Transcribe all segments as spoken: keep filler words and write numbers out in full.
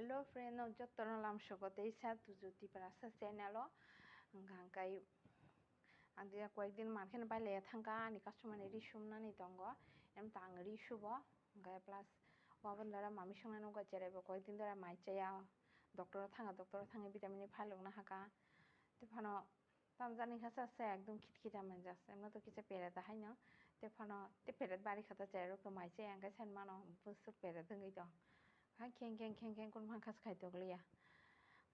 Hello friend, no jotono lamsogo teisa Tuju Tiprasa channel o. Hwnkha hwnkhe ang dia koyekdin market bai laya thangkha, ani customer ni ri sumnani tongo, em ta ang ri subo, hwnkhe plus wabon dara mami songnai nukha, cheraibo koyekdin dara mai chaya, doctor o thangkha, doctor o thangwi vitamin ni phalokna hakha, tephano tamjani kha sa se ekdom khitkhe da manjak, emno to kisa peret da haino, tephano te peret bari kha ta cherok to mai chaya hwnkhe sai mano bwswk peret wngwi tong, ha kheng kheng kheng kheng kun mankha se khai tokliya,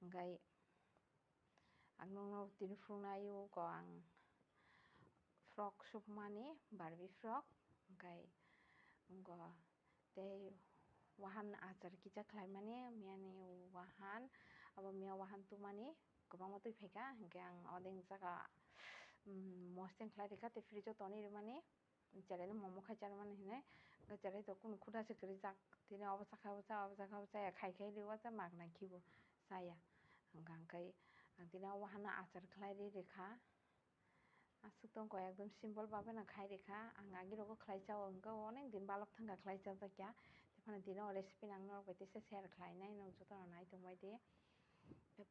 hwnkhe. Ang nokno tini phunuknai o ko ang frock sukmani, Barbie frock, hwnkhe wngkha tei wahan achar kisa khlaimani, miyani wahan, abo miya wahan tumani kwbangma twi phaikha, hwnkhe ang odeng jaga, um, moseng khlai rikha tei fridge o tonwi rwmani. Cherai no momo khai chana mani hinwi, hwnkhe cherai to kunu khuda se kwrwi jak, tini obo chakha, obo cha, obo chakha, obo chaya khai khai rwi, o cha mak nai khibo chaya. Hwnkha hwnkhe ang tini obo hano achar khlai ri rikha. Aswk tong kok ekdom simple babe no khai rikha. Ang agi rogo khlai chao, hwnkhe onek din balok thangkha khlai chajakya. Tephano tini o recipe nang norok bai teisa share khlainai, nwng jotono nai tongbai di.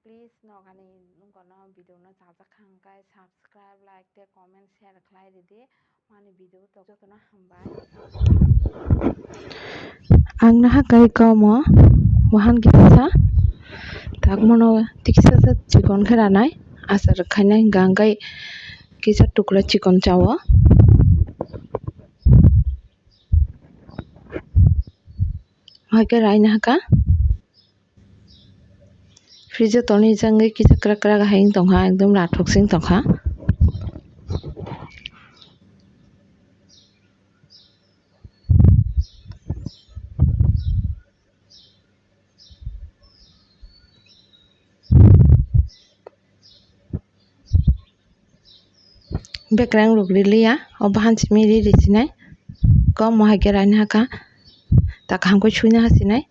Please, nok ani nungkano video no chajak kha hwnkhe subscribe, like tei comment, share khlai ridi. Mani video tok jotono hambai. Ang naha kai komo wahan kisa tak mono tiksa sa chikon khe ranai, achar khainai hwnkha hwnkhe kisa tukra chikon chao. Hai khe raina hakha. Fridge o tonwi jangwi kisa kwrak kwrak hai wng tongkha, ekdom rathok se wng tongkha. Bekreng rok riliya, o bahan simi ri risinai, kom mohai khe raina hakha, ta kaham khe suina hasinai,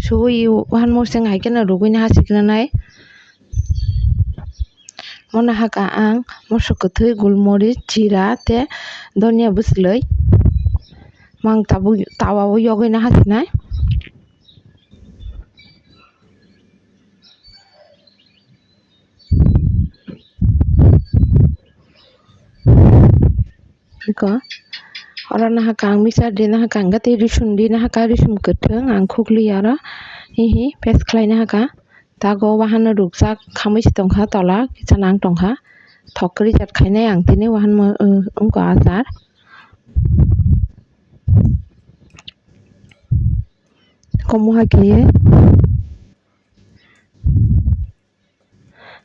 suwi wahan moseng hai kheno rugwina hasignanai. Mono hakha ang moso kwthwi, gulmorich, jira tei donia bwswlwi mang tabuk tawa o yogwina hasinai. Iko oro nahakha ang mixer di nahakha ang tei risum di nahakha, risum kwthwng ang khukliya oro hihi paste khlai nahakha. Tago wahano rukjak khamwi se tongkha, tola kisa nang tongkha, thok kwrwi jat khainai ang tini wahan wngkha achar. Komo hai khe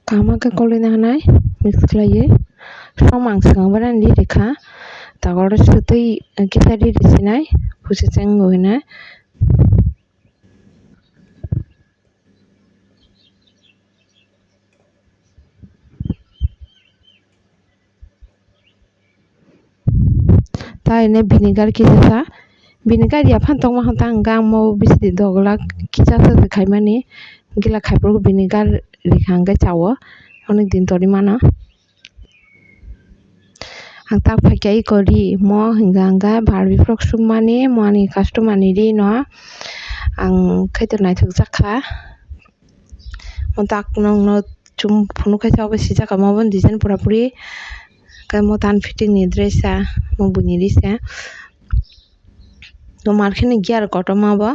kaham khe kolwi nahanai mix khlaiwi som ang swkang bai ready rikha, tago oro swtwi kisa ready sinai, pusi cheng hinwi. Tai ne vinegar kisa sa, vinegar ya phan tongma hwn ta hwnkha ang mo bisi dogla kisa sa se khaimani, gila khaiphuru vinegar rikha hwnkhe chao, onek din tori mano. Ang tak phaikha iko ri mo hwnkha hwnkha Barbie frock sukmani mo ani customer ni ri no ang khaito naithok jakha. Mo tak nokno chum phunuk khe obo sijak kha, obo design pura puri khe mo tan fitting ni dress sa mo buini ri sa. Mo market ni gear kotorma bo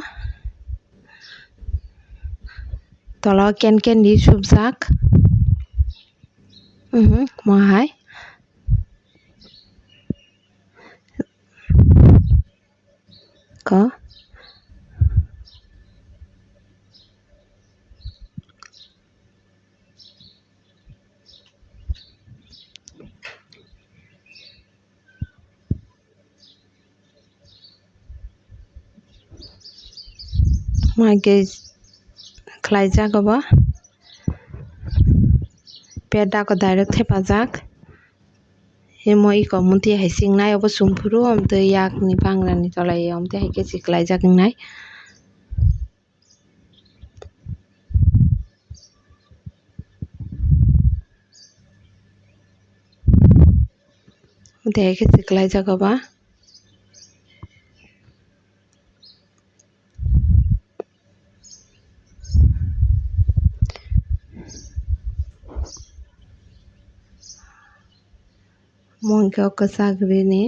tola o ken ken ri subjak. Mhm, mo hai. Ko. Mai khe khlaijak obo. Peda ko direct thepajak. Emo iko muti hai singnai obo chumphuru, omtwi yakni bangrani tolai omtwi hai khe se khlaijak wngnai. Omtwi hai khe se khlaijak obo. Omo hwnkhe o kwchak rini.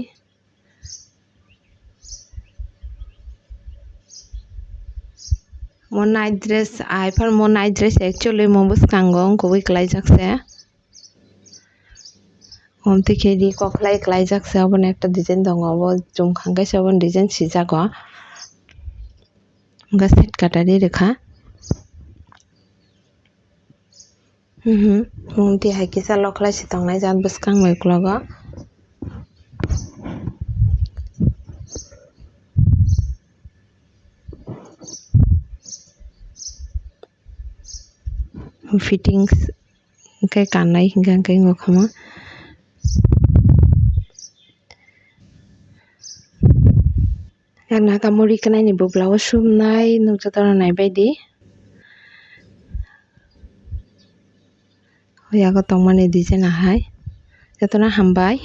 Mo night dress, ai phano mo night dress actually mo bwskango wngkukwi kwlaijak se. Omtwi khe di kokhlai kwlaijak se, obono ekta design tongo, obo chumkhang khe se obono design sijago. Hwnkhe set kata ri rwkha. Mhm. Mung twi hai kisa lokhlai se tongnai jat bwskang bai uklogo. Fittings hwnkhe kannai hwnkhe hwnkhe wngkha omo. Yang naka muri kwnai ni bwbla o sumnai nukjakgo naibaidi. Yago tongmani design ahai. Jotono hambai.